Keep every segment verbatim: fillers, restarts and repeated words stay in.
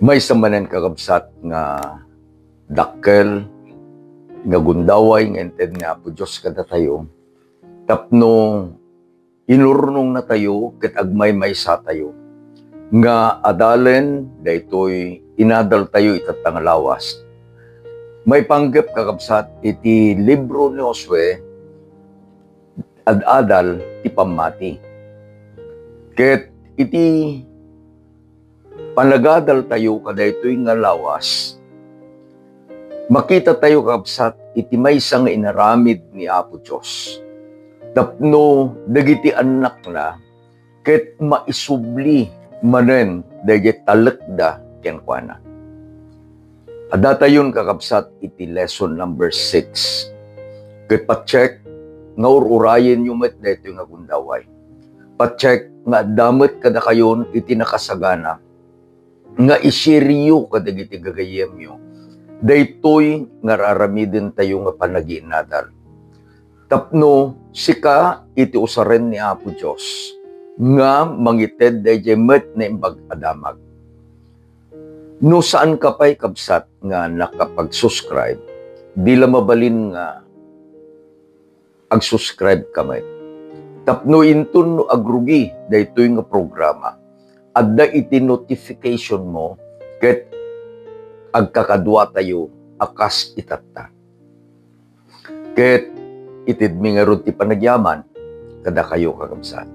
Maysa manen, kakabsat, nga dakkel nga gundaway nga inted ni Apo Dios kadatayo tapno inurnongnatayo ket agmaymaysatayo nga adalen daytoy inadaltayo itatta nga lawas. Maipanggep, kakabsat, iti libro ni Josue, ad-adal ti pammati. Ket iti panagadaltayo kadaytoy nga lawas, makitatayo, kabsat, iti maysa nga inaramid ni Apo Dios tapno dagiti annakna ket maisubli manen daydiay talekda kenkuana. Addatayon, kakabsat, iti lesson number six. Ket patiek nga ur-urayenyo met daytoy nga gundaway. Patiek nga adda met kadakayon iti nakasagana nga i-share-yo kadagiti gagayyemyo daytoy nga ar-aramidentayo nga panagiinadal. Tapno sika iti usaren ni Apo Dios nga mangited daydiay met naimbag a damag. No saanka pay, kabsat, nga nakapag-subscribe, di la mabalin nga ag-subscribe ka met. Tapno inton no agrugi daytoy nga programa, adda iti notification mo ket agkakaduatayo a kas itatta. Ket itedmi ngarud ti panagyaman kadakayo, kakabsat.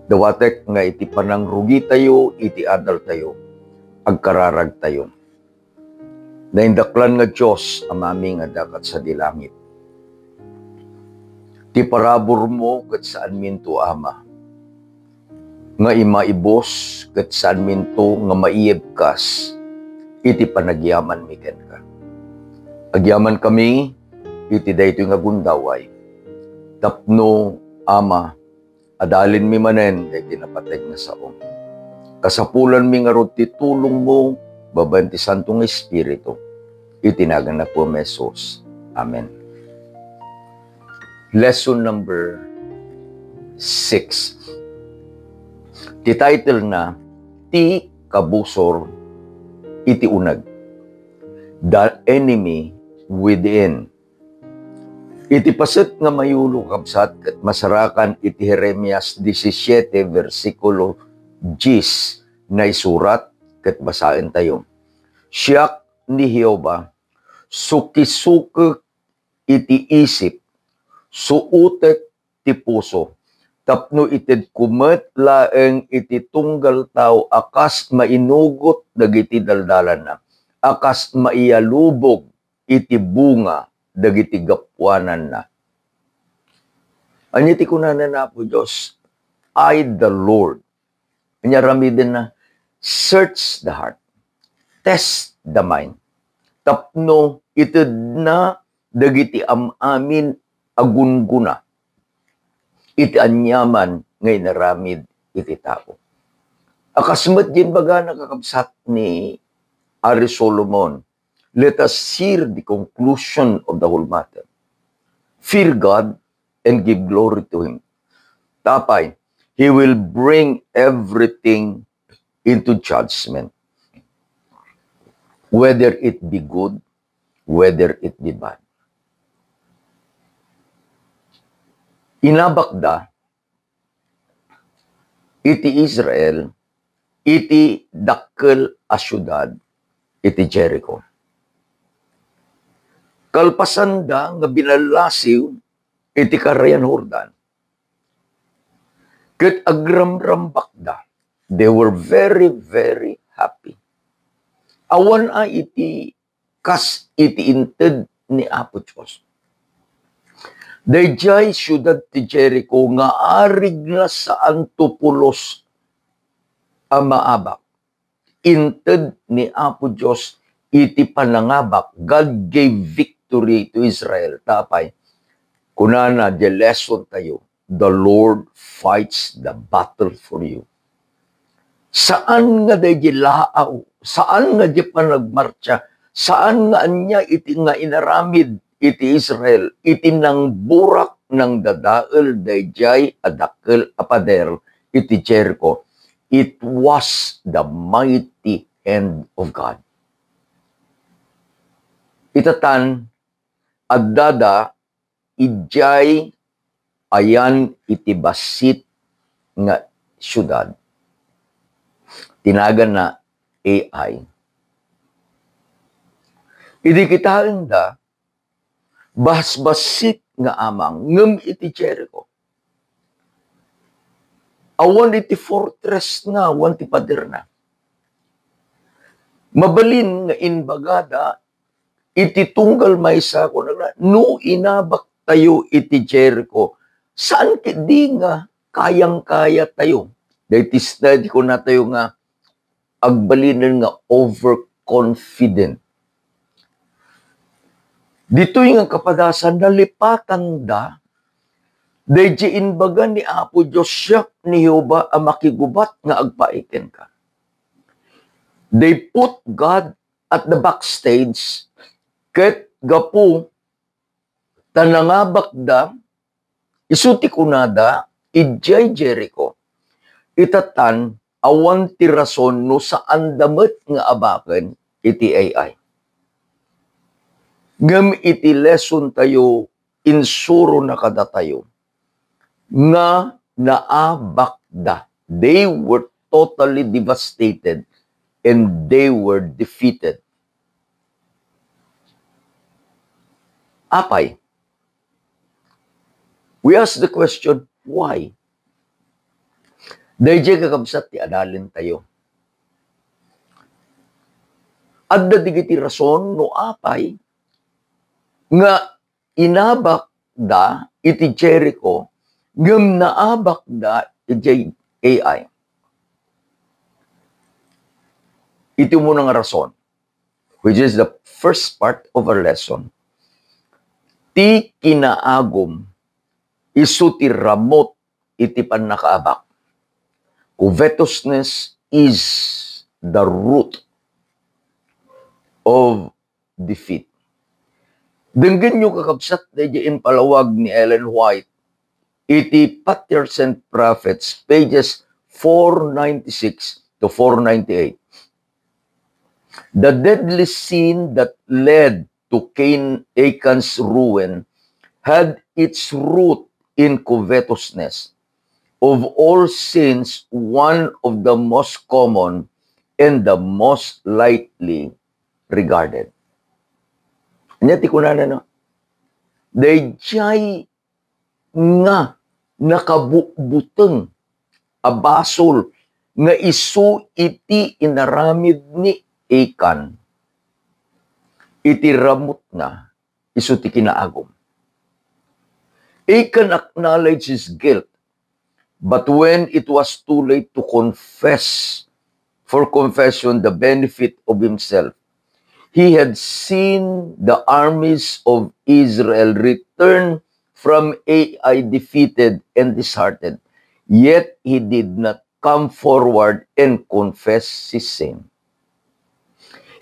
Dawatek nga iti panangrugitayo iti adaltayo, agkararagtayo. Naindaklan nga Dios, Amami nga adda ket sadi langit, ti paraburmo ket saanminto, Ama, nga imaibus ket saanminto nga maiyebkas iti panagyamanmi kenka. Agyamankami iti daytoy nga gundaway tapno, Ama, adalinmi manen daytoy napateg nga sao. Kasapulanmi ngarud ti tulongmo babaen ti Santo nga Espiritu. Iti nagan ni Apo Jesus. Amen. Lesson number six. Ti title na, Ti Kabusor iti Uneg. The Enemy Within. Iti paset nga mayulo, kabsat, ket masarakan iti Jeremias disisiete, bersikulo dies, naisurat ket basaentayo. Siak ni Jehovah, sukisukek iti isip, suotek ti puso, tapno itedko met laeng iti tunggal tao a kas mainugot dagiti daldalanna, a kas maiyalubog iti bunga dagiti gapuananna. Ania ti kunana ni Apo Dios? "I, the Lord." Ania aramidenna? "Search the heart, test the mind." Tapno itedna dagiti am-amin a gunggona iti aniaman nga inaramid iti tao. A kas met diay imbagana, kakabsat, ni Ari Solomon, let us hear the conclusion of the whole matter. Fear God and give glory to Him. Ta apay, He will bring everything into judgment, whether it be good, whether it be bad. Inabakda iti Israel iti dakkel a siudad, iti Jericho. Kalpasanda nga binallasiw iti Karayan Jordan, ket agramrambakda. They were very, very happy. Awan a iti kas iti inted ni Apo Dios. Daydiay siudad ti Jericho nga arigna saanto pulos a maabak, inted ni Apo Dios iti panangabak. God gave victory to Israel. Ta apay, kunana, diay lesson tayo, "The Lord fights the battle for you." Saan nga daydi laaw, saan nga di panagmartsa, saan nga ania iti nga inaramid iti Israel, iti nangburak, nangdadael daydiay a dakkel a pader iti Jericho. It was the mighty end of God. Itatan, addada idiay ayan iti bassit nga siudad. Ti naganna Ai. Idi kitaenda, basbassit nga amang ngem iti Jericho. Awan iti fortress na, awan ti paderna. Mabalin nga imbagada iti tunggal maysa, kunana, "No inabaktayo iti Jericho, saan ketdi nga kayang-kayatayo?" Daytoy study kunatayo nga agbalinen nga overconfident. Ditoy nga kapadasan, nalipatanda daydi imbaga ni Apo Dios, "Siak ni Jehovah a makigubat nga agpaay kenka." They put God at the backstage, ket gapu ta nangabakda, isu ti kunada, idiay Jericho. Itatan, awan ti rason no saanda met nga abaken iti Ai. Ngem iti lesson tayo, insurona kadatayo nga naabakda. They were totally devastated and they were defeated. Apay, we ask the question, why? Daydiay, kakabsat, ti adalin tayo. Adda dagiti rason no apay nga inabakda iti Jericho ngem naabakda iti Ai. Iti umuna nga rason, which is the first part of our lesson, ti kinaagum isu ti ramut iti pannakaabak. Covetousness is the root of defeat. Denggenyo, kakabsat, daydi impalawag ni Ellen White iti Patriarchs and Prophets, pages four ninety-six to four ninety-eight. The deadly sin that led to Cain, Achan's ruin had its root in covetousness, of all sins, one of the most common and the most lightly regarded. Ania ti kunana, no? Daydiay nga nakabutbuteng a basol nga isu iti inaramid ni Achan. Iti ramutna, isu ti kinaagum. Achan acknowledged his guilt, but when it was too late to confess, for confession, the benefit of himself, he had seen the armies of Israel return from Ai defeated and disheartened, yet he did not come forward and confess his sin.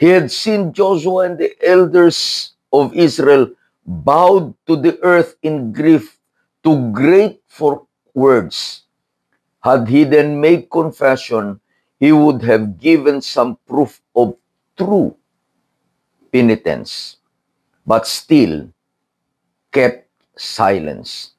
He had seen Joshua and the elders of Israel bowed to the earth in grief, too great for words. Had he then made confession, he would have given some proof of true penitence. But still, kept silence.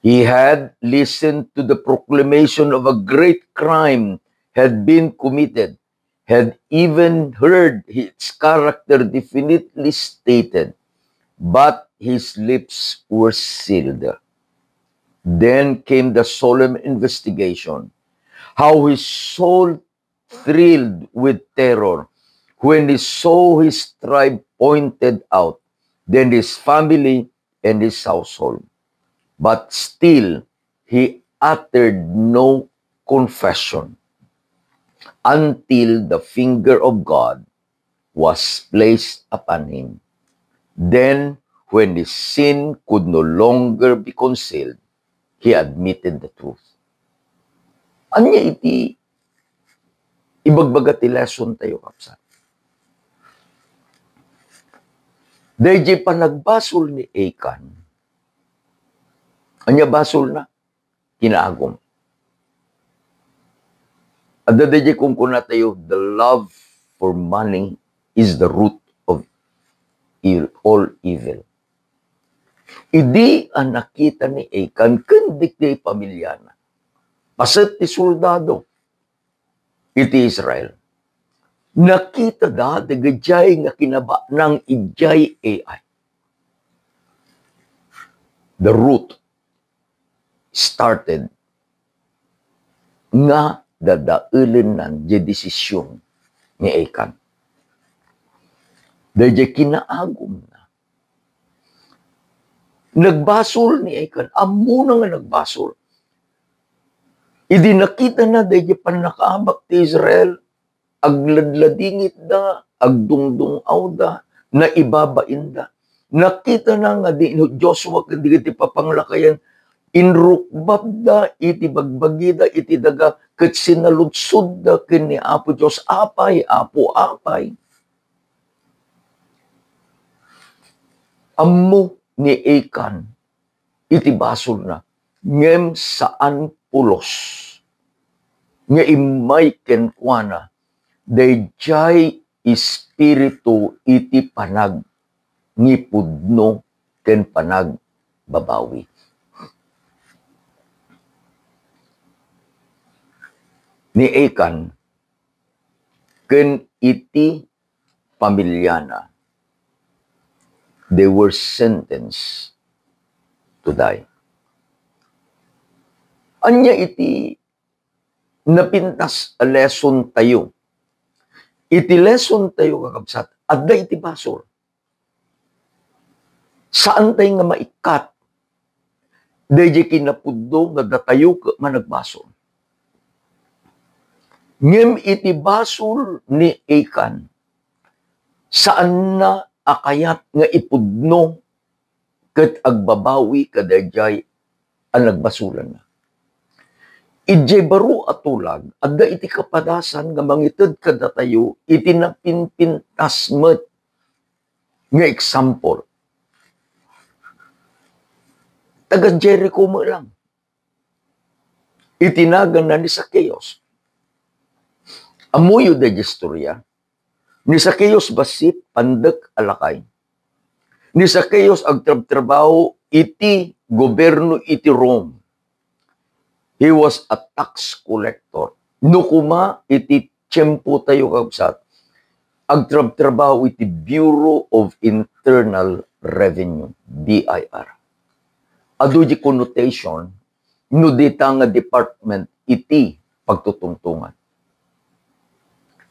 He had listened to the proclamation of a great crime had been committed, had even heard its character definitely stated, but his lips were sealed. Then came the solemn investigation, how his soul thrilled with terror when he saw his tribe pointed out, then his family and his household. But still, he uttered no confession until the finger of God was placed upon him. Then, when his sin could no longer be concealed, he admitted the truth. Ania iti ibagbaga ti lesson tayo, kapsat? Daydiay panagbasol ni Achan, ania basolna? Kinaagum. Adda daydiay kunkunatayo, "The love for money is the root of ill, all evil." Idi a nakita ni Achan ken dagiti pamilyana, paset ti soldado iti Israel, nakitada dagiti nga kinabaknang idiay A I. The root started nga dadaelennan diay desisyon ni Achan. Daydiay kinaagumna. Nagbasol ni Achan, ammona nga nagbasol. Idi nakitana daydiay pannakaabak ti Israel, agladladingitda, agdungdung-awda, naibabainda. Nakitana nga ni Joshua ken dagiti papanglakayen, inrukbabda iti bagbagida iti daga ket sinaludsodda ken ni Apo Dios, "Apay, Apo, apay?" Ammo ni Achan iti basolna, ngem saan pulos nga immay kenkuana daydiay espiritu iti panagngipudno ken panagbabawi. Ni Achan ken iti pamilyana, they were sentenced to die. Ania iti napintas a lesson tayo? Iti lesson tayo, kakabsat, adda iti basol. Saan tayo nga maikkat daydiay kinapudno nga datayo ket managbasol. Ngem iti basol ni Achan, saanna a kayat nga ipudno ket agbabawi kadaydiay a nagbasolanna. Idiay baro a tulag, adda iti kapadasan nga mangited kadatayo iti napinpintas met nga example. Taga Jericho met lang. Iti naganna ni Zacchaeus. Ammoyo daydiay istorya? Ni Zacchaeus bassit, pandek a lakay. Ni Zacchaeus agtrabtrabaho iti goberno iti Rome. He was a tax collector. No kuma iti tiempo tayo, kabsat, agtrabtrabaho iti Bureau of Internal Revenue, B I R. Adu di connotation no dita nga department iti pagtutungtongan.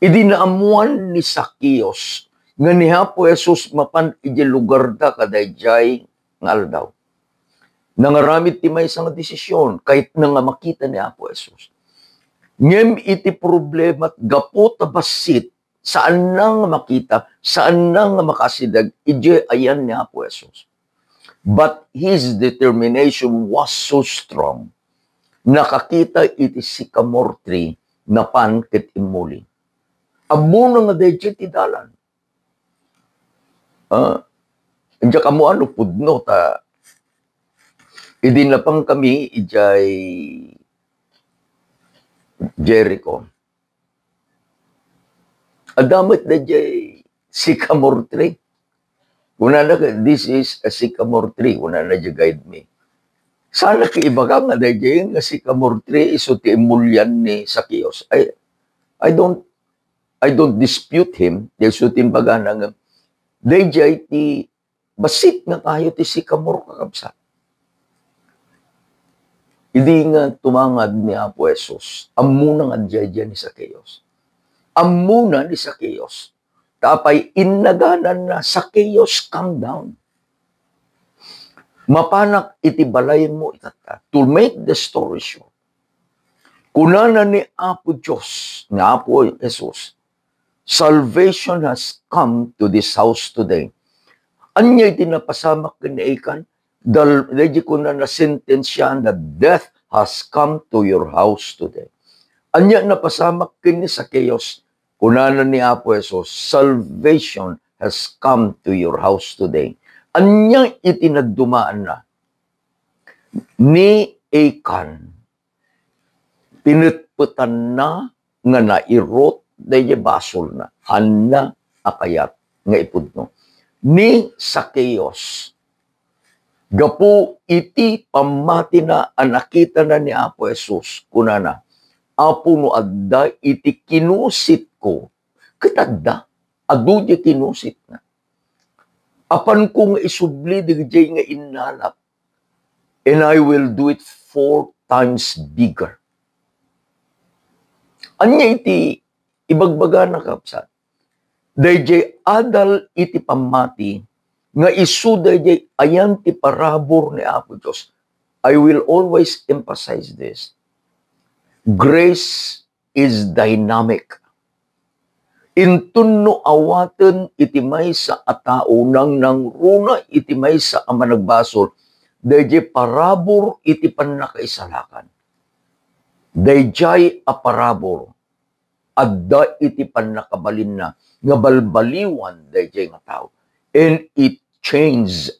Idi naammuan ni Zacchaeus nga ni Apo Jesus mapan iti lugarda kadaydiay nga aldaw, nangaramid ti maysa nga desisyon, kayatna nga makita ni Apo Jesus. Ngem iti problema, gapu ta bassit, saanna nga makita, saanna nga makasideg idiay ayan ni Apo Jesus. But his determination was so strong. Nakakita iti sycamore tree, napan ket immuli. Ammona nga daydiay ti dalan. Ah, diak ammoan no pudno ta idi napankami idiay Jericho. Adda met daydiay sycamore tree. Kunana, "This is a sycamore tree," kunana diay guide mi. Saanak ibaga nga daydiay nga sycamore tree isu ti immulian ni Zacchaeus. I, I don't, I don't dispute him. Daydiay isu ti imbagana nga daydiay ti bassit nga kayo ti sycamore, kakabsat. Idi nga tumangad ni Apo Jesus, ammona nga daydiay ni Zacchaeus. Ammona ni Zacchaeus. Ta apay, innaganan na, "Zacchaeus, come down. Mapanak iti balaymo itatta." To make the story short, kunana ni Apo Dios, ni Apo Jesus, "Salvation has come to this house today." Ania iti napasamak ken ni Achan? Dal-, daydi kunana, sentensiaan na, "Death has come to your house today." Ania napasamak ken ni Zacchaeus? Kunana ni Apo Jesus, "Salvation has come to your house today." Ania iti nagdumaanna? Ni Achan, pinetpetanna nga nairut daydiay basolna. Hanna a kayat nga ipudno. Ni Zaqueos, gapu iti pammatina a nakitana ni Apo Jesus, kunana, "Apo, no adda iti kinusitko," ket adda, adu diay kinusitna. "Apanko nga isubli daydiay nga innalak, and I will do it four times bigger." Ania iti ibagbagana, kabsat? Daydiay adal iti pammati nga isu daydiay ayan ti parabur ni Apo Dios. I will always emphasize this. Grace is dynamic. Inton no awaten iti maysa a tao, nangnangruna iti maysa a managbasol, daydiay parabur iti pannakaisalakan. Daydiay a parabur adda iti pannakabalinna nga balbaliwan daydiay nga tao. And it changed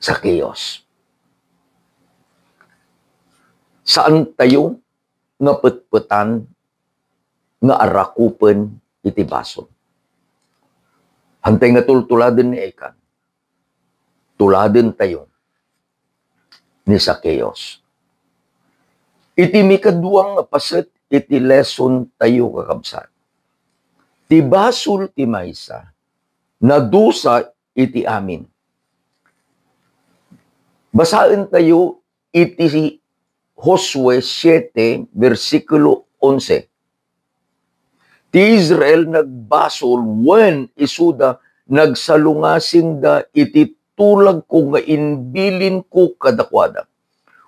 Zaqueos. Saan tayo nga petpetan nga arakupen iti basol. Hantay nga tultuladen ni Achan. Tuladen tayo ni Zaqueos. Iti mikadua nga paset iti lesson tayo, kakabsat. Ti basol ti maysa, nadusa iti amin. Basaen tayo iti Josue siete, bersikulo onse. Ti Israel nagbasol wen isuda nagsalungasingda iti tulagko nga imbilinko kadakuada.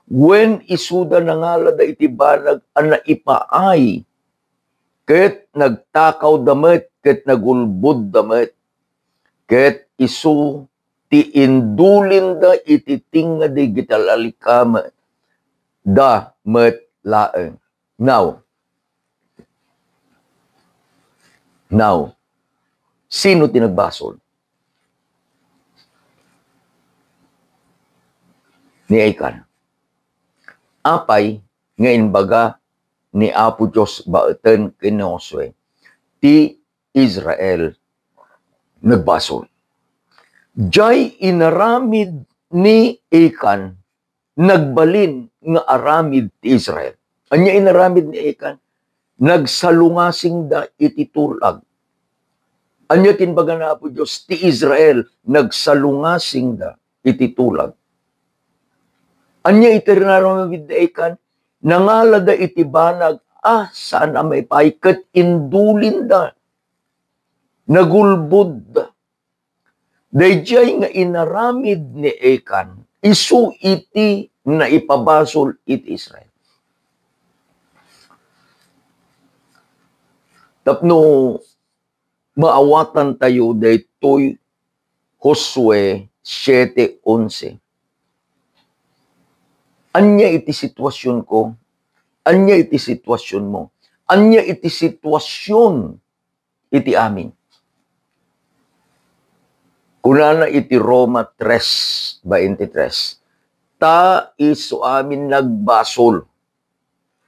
Wen isuda nangalada iti banag a naipaay, ket nagtakawda met, ket nagulbodda met, ket isu ti indulinda iti tingga dagiti lalikamda met laeng. Now, now, sino ti nagbasol? Ni Achan. Apay nga imbaga ni Apo Dios baeten ken ni Josue, ti Israel nagbasol. Diay inaramid ni Achan nagbalin nga aramid ti Israel. Ania inaramid ni Achan? Nagsalungasingda iti tulag. Ania ti imbaga ni Apo Dios? Ti Israel nagsalungasingda iti tulag. Ania iti inaramid ni Achan? Nangalada iti banag a saan a maipaay ket indulinda. Nagulbodda. Daydiay nga inaramid ni Achan, isu iti naipabasol iti Israel. Tapno maawatan tayo daytoy Josue siete onse. Ania iti sitwasionko? Ania iti sitwasionmo? Ania iti sitwasion iti amin? Kunana iti Roma tres veintitrés, "Ta isu amin nagbasol."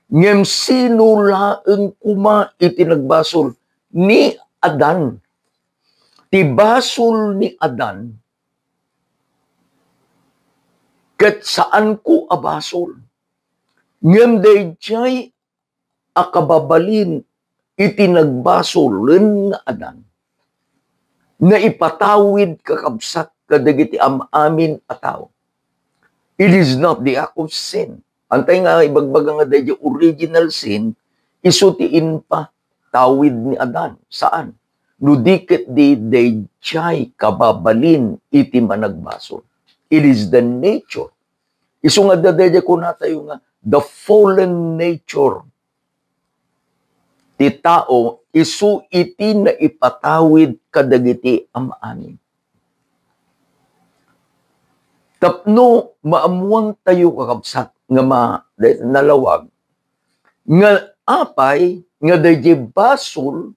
Ngem sino laeng koma iti nagbasol? Ni Adan. Ti basol ni Adan, ket saanko a basol. Ngem daydiay a kababalin iti nagbasolen nga Adan, naipatawid, kakabsat, kadagiti am-amin a tao. It is not the act of sin. Antay nga ibagbaga nga daydiay original sin, isu ti impatawid ni Adan. Saan? No di ket di daydiay kababalin iti managbasol. It is the nature. Isu nga adda daydiay kunatayo nga the fallen nature ti tao, isu iti naipatawid kadagiti am-amin. Tapno maammuantayo, kakabsat, nga ma-, nalawag, nga apay nga daydiay basol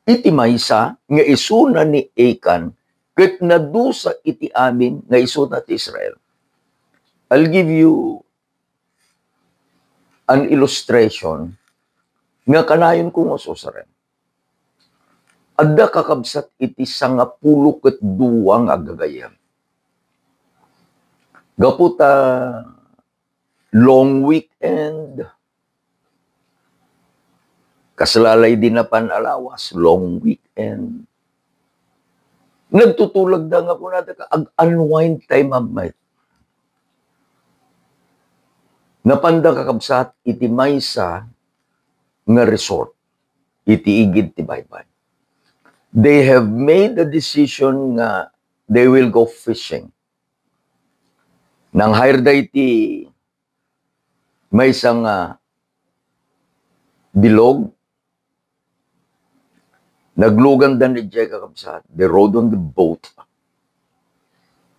iti maysa nga isuna ni Achan, ket nadusa iti amin nga isuna ti Israel. I'll give you an illustration nga kanayon ko nga usurem. Adda, kakabsat, iti sangapulo ket dua nga aggagayem. Gapu ta long weekend, kasla la idi napan a lawas, long weekend. Nagtutulagda nga kunada ka, ag-unwind time, amay. Napanda, kakabsat, iti maysa nga resort iti igid ti baybay. They have made a decision nga they will go fishing. Nang-hire da iti maysa nga bilog, nagluganda ni Jay, kakabsat. They rode on the boat.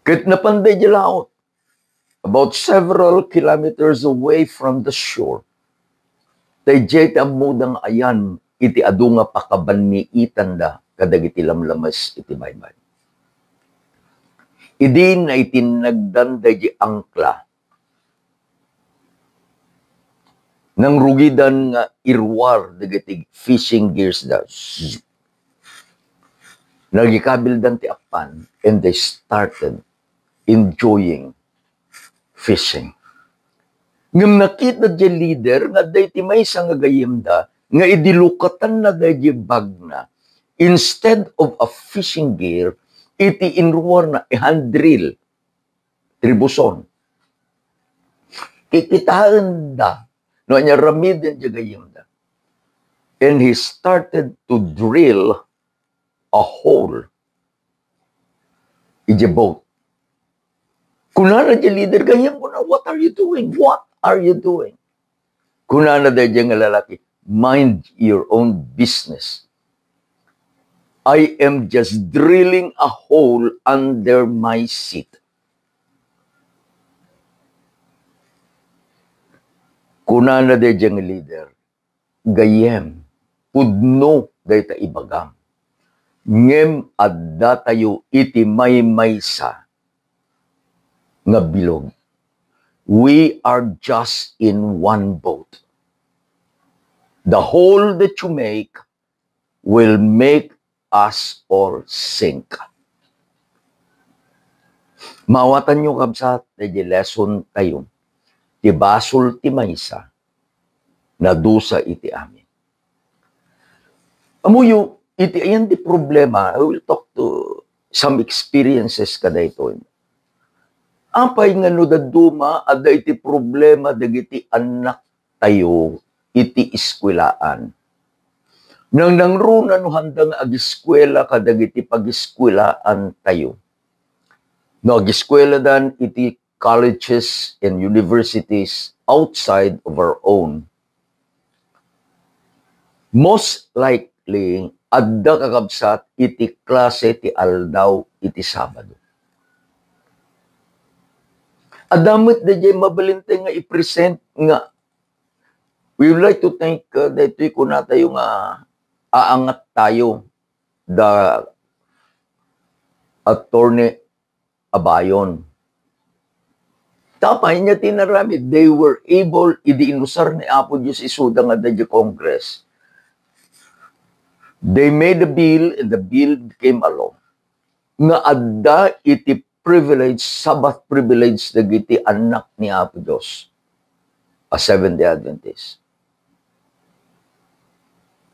Ket napanda idiay laot, about several kilometers away from the shore. Daydiay ti ammoda nga ayan iti adu nga pakabanniitanda kadagiti lamlames iti baybay. Idi naitinnagdan daydiay angkla, nangrugidan nga iruar dagiti fishing gears da. Nagikabildan ti appan, and they started enjoying fishing. Ngem nakita diay leader nga adda iti maysa nga gayyemda nga idi lukatanna daydiay bagna, instead of a fishing gear, iti inruarna, i hand drill, tribuson. Kikitaenda no ania aramiden diay gayyemda. And he started to drill a hole idiay boat. Kunana diay leader, gayyem, kuna, "What are you doing? What are you doing?" Kunana daydiay nga lalaki, "Mind your own business. I am just drilling a hole under my seat." Kunana daydiay nga leader, "Gayyem, pudno dayta ibagam. Ngem addatayo iti maymaysa nga bilog. We are just in one boat. The hole that you make will make us all sink." Maawatanyo, kabsat, daydiay lesson tayo. Ti basol ti maysa, nadusa iti amin. Ammoyo, iti ayan ti problema, I will talk to some experiences kadaytoy. Apay nga no dadduma, adda iti problema dagiti annak tayo iti eskuelaan. Nangnangruna no handa nga agiskuela kadagiti pagiskuelaan tayo. No agiskueladan iti colleges and universities outside of our own, most likely, adda, kakabsat, iti klase ti aldaw iti Sabado. Adda met daydiay mabalin tayo nga i-present nga we would like to thank, uh, daytoy kunatayo nga aangat tayo, da Attorney Abayon. Tapay niya tinaramid, they were able, idi inusar ni Apo Dios isuda nga daydiay Congress. They made a bill and the bill became a law. Nga adda iti privilege, Sabbath privilege dagiti annak ni Apo Dios a Seventh-day Adventist.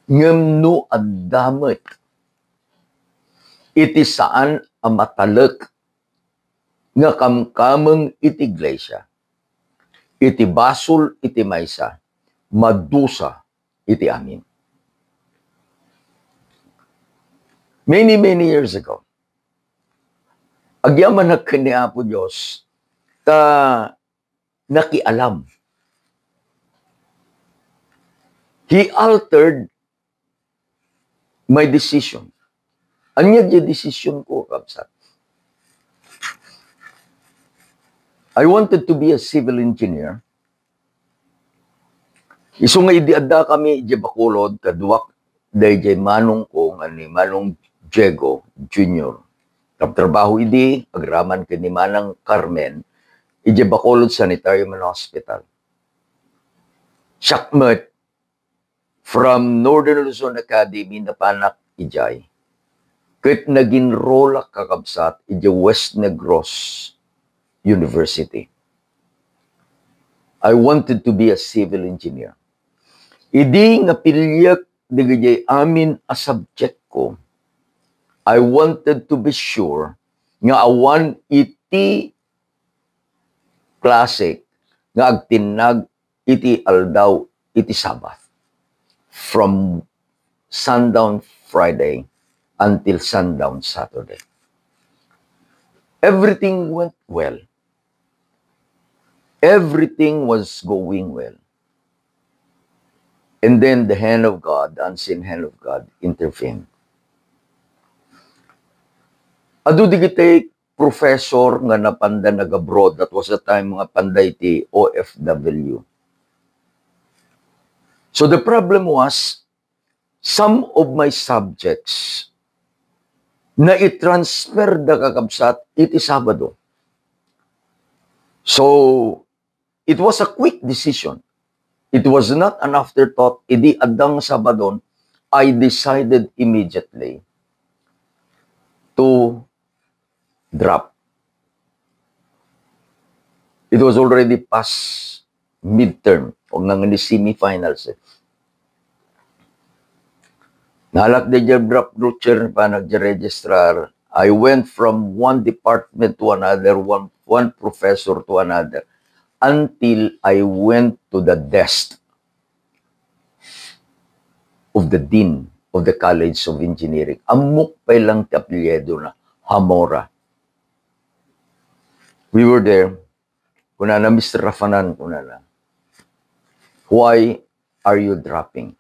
Ngem no adda met iti saan a matalek nga kamkameng iti iglesia, iti basol iti maysa, madusa iti amin. Many, many years ago, agyamanak ken ni Apo Dios ta nakialam. He altered my decision. Ania diay decision ko, kabsat? I wanted to be a civil engineer. Isu nga idi addakami idiay Bacolod, kaduak daydiay manong ko nga ni Manong Diego Junior. Nagtrabaho idi, agraman ken ni Manang Carmen, idiay Bacolod Sanitarium and Hospital. Siak met, From Northern Luzon Academy, napanak idiay. Ket nag-enrollak, kakabsat, idiay West Negros University. I wanted to be a civil engineer. Idi nga piliek dagiti amin a subject ko, I wanted to be sure nga awan iti klase nga agtinnag iti aldaw iti Sabbath, from sundown Friday until sundown Saturday. Everything went well. Everything was going well. And then the hand of God, the unseen hand of God, intervened. Adu dagiti professor nga napanda nag-abroad. That was the time nga panda iti O F W. So the problem was, some of my subjects, naitransfer da, kakabsat, iti Sabado. So, it was a quick decision. It was not an afterthought. Idi adda nga Sabadon, I decided immediately to drop. It was already past midterm, o nga ni semifinals, eh. Nalak di drop routine pa nagregistrar. I went from one department to another, one, one professor to another, until I went to the desk of the dean of the College of Engineering. Ammok pay lang ti apelyido na, Hamora. We were there. Kunana, "Mister Rafanan," kunana, "why are you dropping?"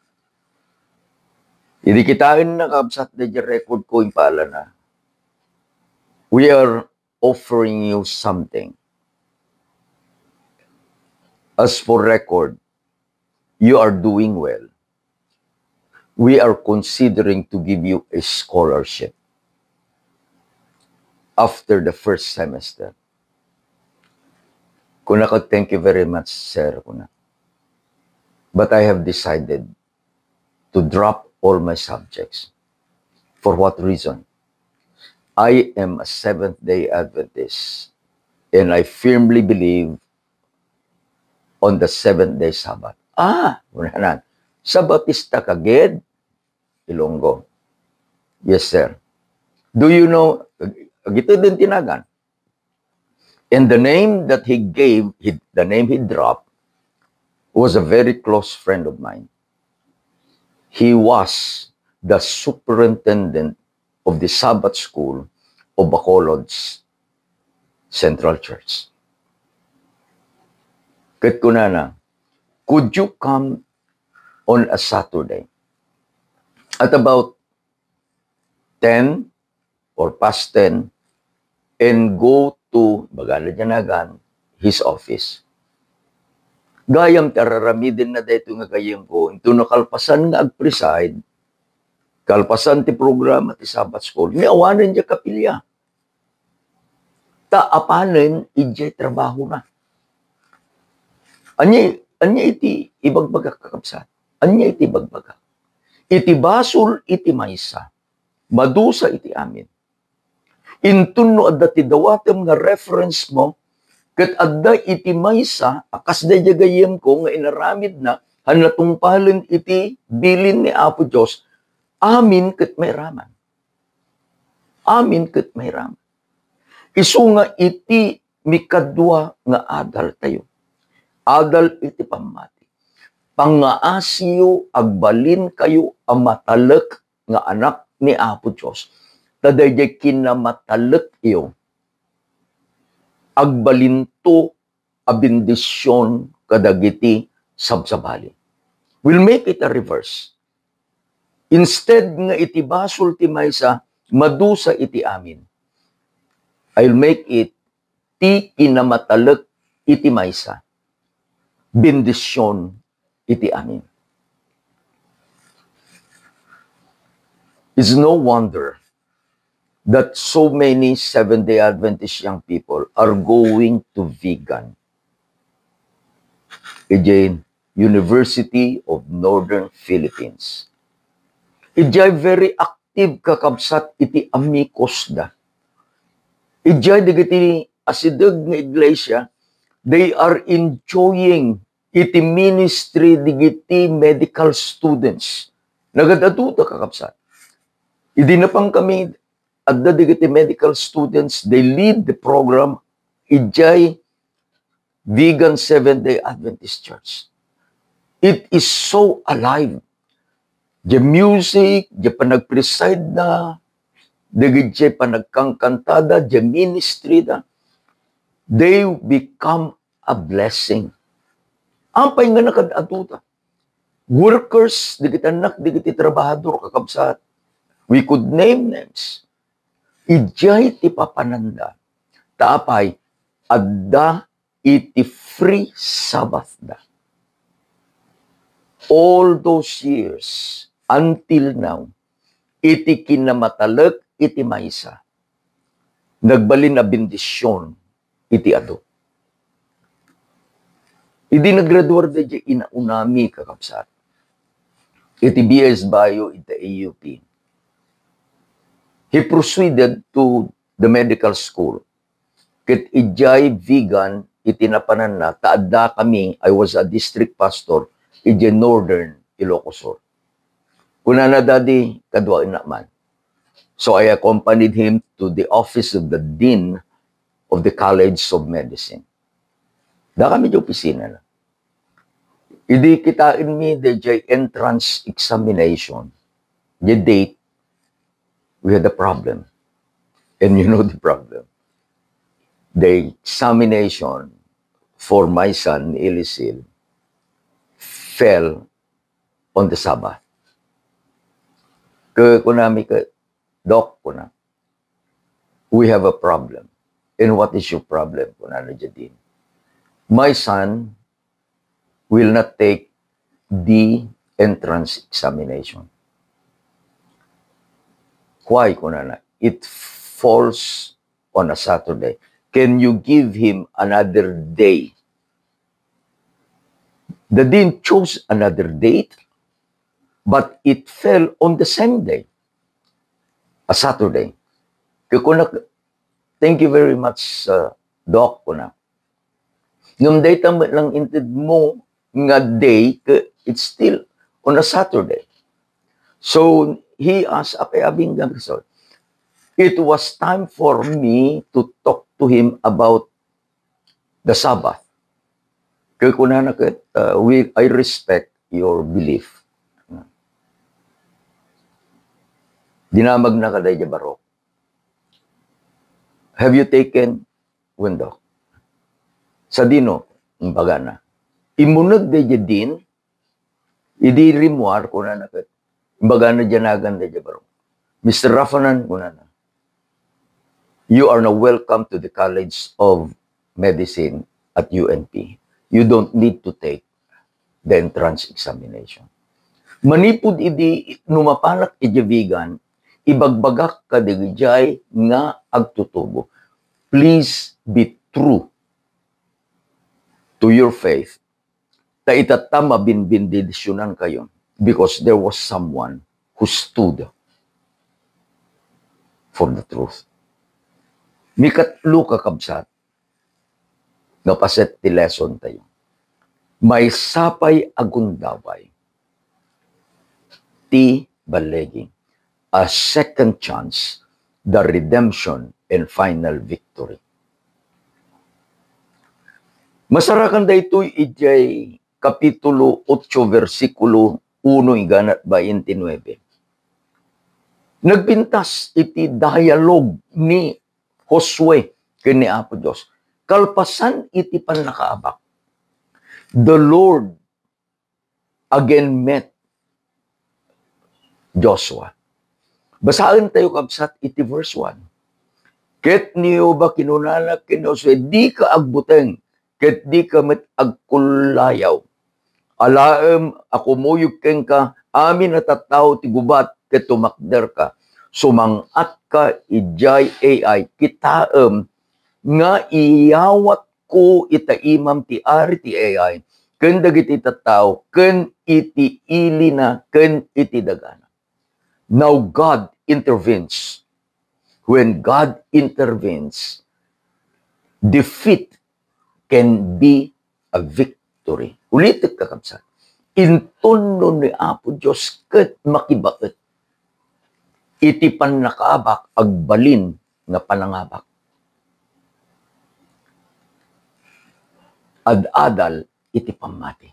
Idi kitaenna, kabsat, daydiay record ko, impalana, "We are offering you something. As for record, you are doing well. We are considering to give you a scholarship after the first semester." Kunana, "Thank you very much, sir," kuna. "But I have decided to drop all my subjects." "For what reason?" "I am a Seventh-day Adventist, and I firmly believe on the seventh-day Sabbath." "Ah," kunana, "Sabatista ka gid?" Ilonggo. "Yes, sir." "Do you know," ag-, agited den ti nagan. And the name that he gave, he, the name he dropped, was a very close friend of mine. He was the superintendent of the Sabbath School of Bacolod's Central Church. Ket kunana, "Could you come on a Saturday at about ten or past ten and go to," ibagana diay nagan, "his office." Gayam ti ar-aramidenna daytoy nga gayyemko, intono kalpasan nga agpreside, kalpasan ti programa ti Sabbath School, ni awanen diay kapilya. Ta apanen idiay trabahona. Ania, ania iti ibagbagak, kakabsat? Ania iti ibagbagak? Iti basol iti maysa, madusa iti amin. Inton no adda ti dawatem nga reference mo, ket adda iti maysa a kas daydiay gayyemko nga inaramidna a natungpalen iti bilin ni Apo Dios, amin ket mairaman. Amin ket mairaman. Isu nga iti mikadua nga adaltayo, adal iti pammati. Pangngaasiyo, agbalinkayo a matalek nga anak ni Apo Dios, ta daydiay kinamatalekyo, agbalinto a bendision kadagiti sabsabali. We'll make it a reverse. Instead nga iti basol ti maysa, madusa iti amin, I'll make it ti kinamatalek iti maysa, bendision iti amin. It's no wonder that so many Seventh-day Adventist young people are going to vegan. Idiay University of Northern Philippines. Idiay very active, kakabsat, iti amicus da. Idiay dagiti asideg nga iglesia, they are enjoying iti ministry dagiti medical students. Nagad-aduda, kakabsat. Idi napankami, adda dagiti medical students, they lead the program idiay Vigan Seventh-day Adventist Church. It is so alive. The music, the panagpreside na, the, the panagkangkantada, the ministry na, they become a blessing. Apay nga nagad-aduda? Workers, dagiti annak, dagiti trabahador, kakabsat. We could name names. Idiay ti papananda. Ta apay, adda iti free Sabbath da. All those years, until now, iti kinamatalek iti maysa, nagbalin a bendision iti adu. Idi naggraduar daydiay inaunami, kakabsat, iti B S Bio iti A U P, he proceeded to the medical school. Ket idiay Vigan iti napananna, ta adda kami, I was a district pastor idiay Northern Ilocos Sur. Kunana, "Daddy, kaduaennak man." So I accompanied him to the office of the dean of the College of Medicine. Da kami di opisina na. Idi kitaenmi daydiay entrance examination, the date, we had a problem. And you know the problem. The examination for my son, ni Elisil, fell on the Sabbath. Ke kunami ke, "Doc," kuna, "we have a problem." "And what is your problem?" kunana diay dean. "My son will not take the entrance examination." "Why?" kunana. "It falls on a Saturday. Can you give him another day?" The dean chose another date, but it fell on the same day, a Saturday. Kaya kunak, "Thank you very much, uh, Doc," kuna. "Ngem dayta met lang intedmo nga day, ke-, it's still on a Saturday." So, he asked, "Apay abingga, Mister?" "It was time for me to talk to him about the Sabbath." Kaya kunana ket, uh, "We, I respect your belief." Dinamagna kada idiay barok. "Have you taken?" "Wen, Doc." "Sadino?" imbagana. Immuneg daydiay dean, idi rimmuar, kunana ket, imbagana diay nagan daydiay barok. "Mister Rafanan," kunana, "you are now welcome to the College of Medicine at U N P. You don't need to take the entrance examination." Manipud idi, no mapanak idiay Vigan, ibagbagak kadagijay nga agtutubo, "Please be true to your faith, ta itatta, mabinbendisionankayo, because there was someone who stood for the truth." Mikatlo, kakabsat, nga paset ti lesson tayo. Maysa pay a gundaway ti balligi, a second chance, the redemption and final victory. Masarakan daytoy idiay Kapitulo otso, bersikulo uno iganat baintinuebe. Nagpintas iti dialogue ni Josue ken ni Apo Dios. Kalpasan iti pannakaabak, the Lord again met Joshua. Basaentayo, kabsat, iti verse one. Ket ni Jehovah kinunana ken ni Josue, "Dika agbuteng, ket dika met agkullayaw. Alaem a kumuyog kenka amin a tattao ti gubat ket tumakderka. Sumang-atka idiay A I, kitaem nga iyawatko ita imam ti ari ti A I, ken dagiti tattao, ken iti ilina, ken iti dagana. Now God intervenes. When God intervenes, defeat can be a victory. Ulitek, kakabsat. Inton no ni Apo Dios ket makibaet iti pannakaabak, agbalin nga panangabak. Ad-adal iti pammati.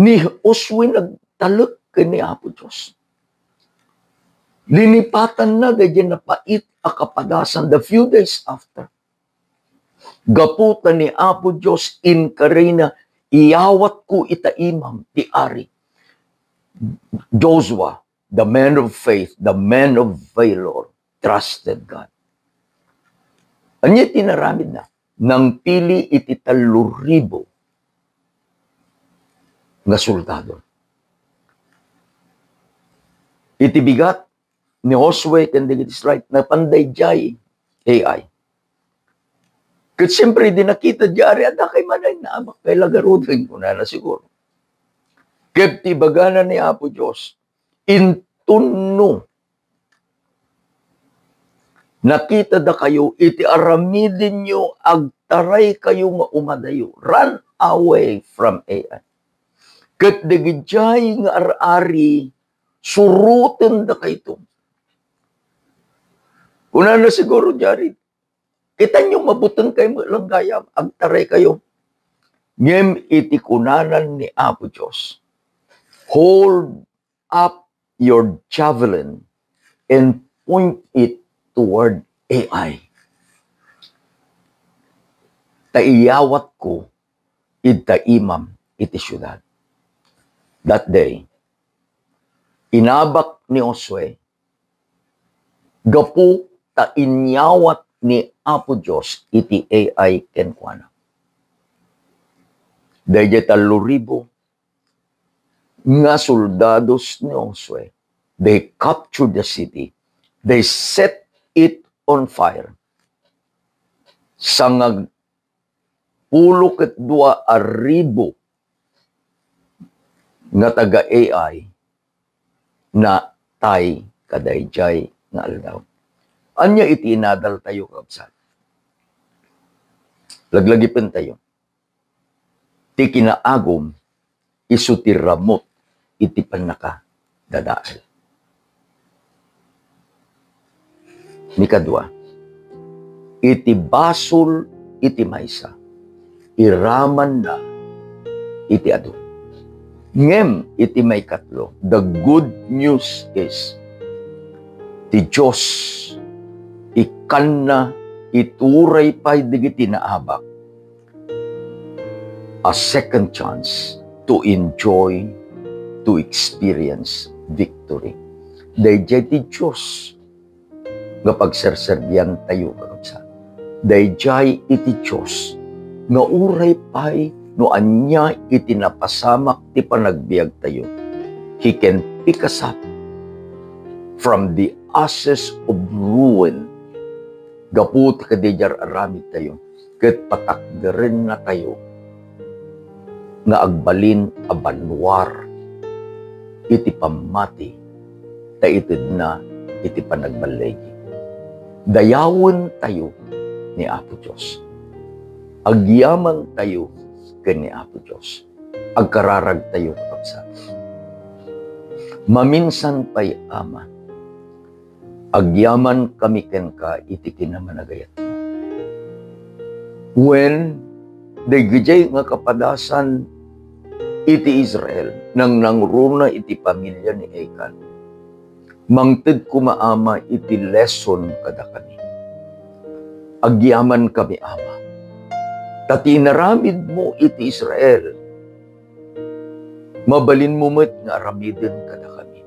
Ni Josue nagtalek ken ni Apo Dios. Linipatanna daydiay napait a kapadasan the few days after. Gapu ta ni Apo Dios inkarina, "Iyawatko ita imam ti ari." Joshua, the man of faith, the man of valor, trusted God. Ania ti naramidna? Nangpili iti tallo ribu nga soldado. Iti bigat ni Josue ken dagiti Israelite, napan daydiay A I. Ket siyempre, di nakita diay ari, "Adda kay man ay naabak kay lagaroden," kunana siguro. Ket ti ibagana ni Apo Dios, "Inton no nakita dakayo iti aramidenyo, agtaray kayo nga umadayo." Run away from A I. Ket dagidiay nga ar-ari, suroten dakayto. Kunana siguro diay ari, "Kitanyo, mabuteng kayo met lang gayam, agtaray kayo." Ngem iti kunanan ni Apo Dios, "Hold up your javelin and point it toward A I. Ta iyawatko ita imam iti siudad." That day, inabak ni Josue gapu ta inyawat ni Apo Dios iti A I kenkuana. Daydiay tallo ribu nga soldados ni Josue, they captured the city, they set it on fire. Sangag pulo ket dua a ribu nga taga A I natay kadaydiay nga aldaw. Ania iti inadaltayo, kakabsat? Laglagipentayo. Ti kinaagum isu ti ramut iti pannakadadael. Mikadua, iti basol iti maysa, iramanna iti adu. Ngem iti maikatlo, the good news is, ti Dios ikkanna iti uray pay dagiti naabak a second chance to enjoy, to experience victory. Daydiay ti Dios nga pagserserbiantayo, kakabsat. Daydiay iti Dios nga uray pay no ania iti napasamak ti panagbiagtayo, He can pick us up from the ashes of ruin. Gapu ta kadi diay aramidtayo, ket patakderennatayo nga agbalin a banua iti pammati, ta itedna iti panagballigi. Dayawentayo ni Apo Dios. Agyamantayo ken ni Apo Dios. Agkararagtayo, kakabsat. Maminsan pay, Ama, agyamankami kenka iti kinamanagayatmo. Wen, daydiay nga kapadasan iti Israel, nangnangruna iti pamilia ni Achan. Mangted koma, Ama, iti lesson kadakami. Agyamankami, Ama, ta ti inaramidmo iti Israel, mabalinmo met nga aramiden kadakami.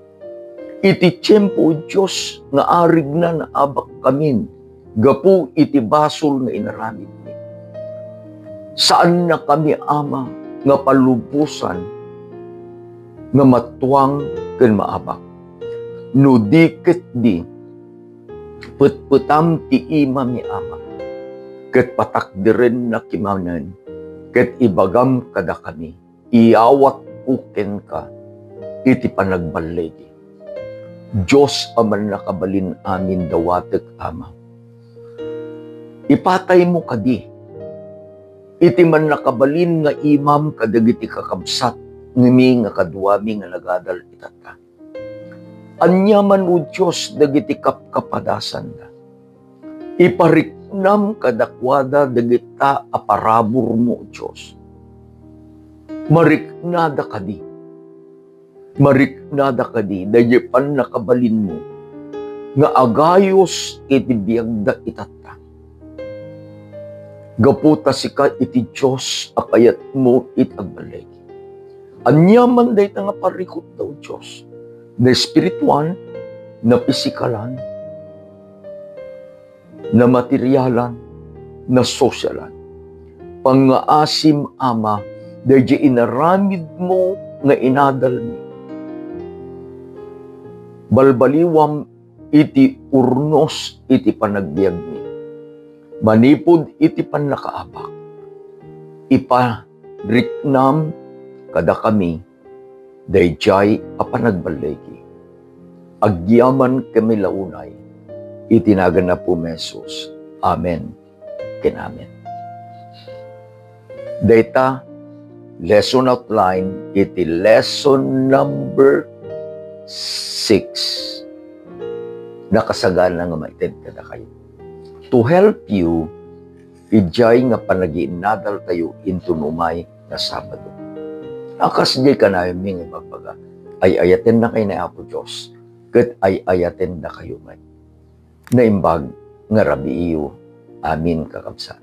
Iti tiempo, O Dios, nga arigna, naabakkamin gapu iti basol nga inaramidmi. Saannakami, Ama, nga palubosan nga matuang ken maabak. No di ketdi, petpetam ti imami, Ama, ket patakderennak manen Ket ibagam kadakami, iyawatko kenka iti panagballigi. Dios a mannakabalin amin, dawatek, Ama. Ipataymo kadi iti mannakabalin nga imam kadagiti kakabsatmi nga kaduami nga nagadal itatta. Aniaman, O Dios, dagiti kapkapadasanda. Ipariknam kadakuada dagita a paraburmo, O Dios. Mariknada kadi. Mariknada kadi daydi pannakabalinmo nga agayos iti biagda itatta. Gapu ta sika iti Dios a kayatmo iti agballigi. Aniaman dayta nga parikutda, O Dios, na espirituan, na pisikalan, na materialan, na sosialan. Pangngaasim, Ama, daydi inaramidmo nga inadalmi. Balbaliwam iti urnos iti panagbiagmi. Manipud iti pannakaabak, ipariknam kadakami daydiay a panagballigi. Agyaman kami la unay iti nagan ni Apo Jesus. Amen ken amen. Dayta lesson outline iti lesson number six. Nakasagana nga maited kadakayo. To help you, idiay nga panagiinnadaltayo inton umay nga Sabado. A kas diay kanayonmi nga ibagbaga, ay-ayatennakay ni Apo Dios, ket ay-ayatendakayo met. Naimbag nga rabiiyo. Amin, kakabsat.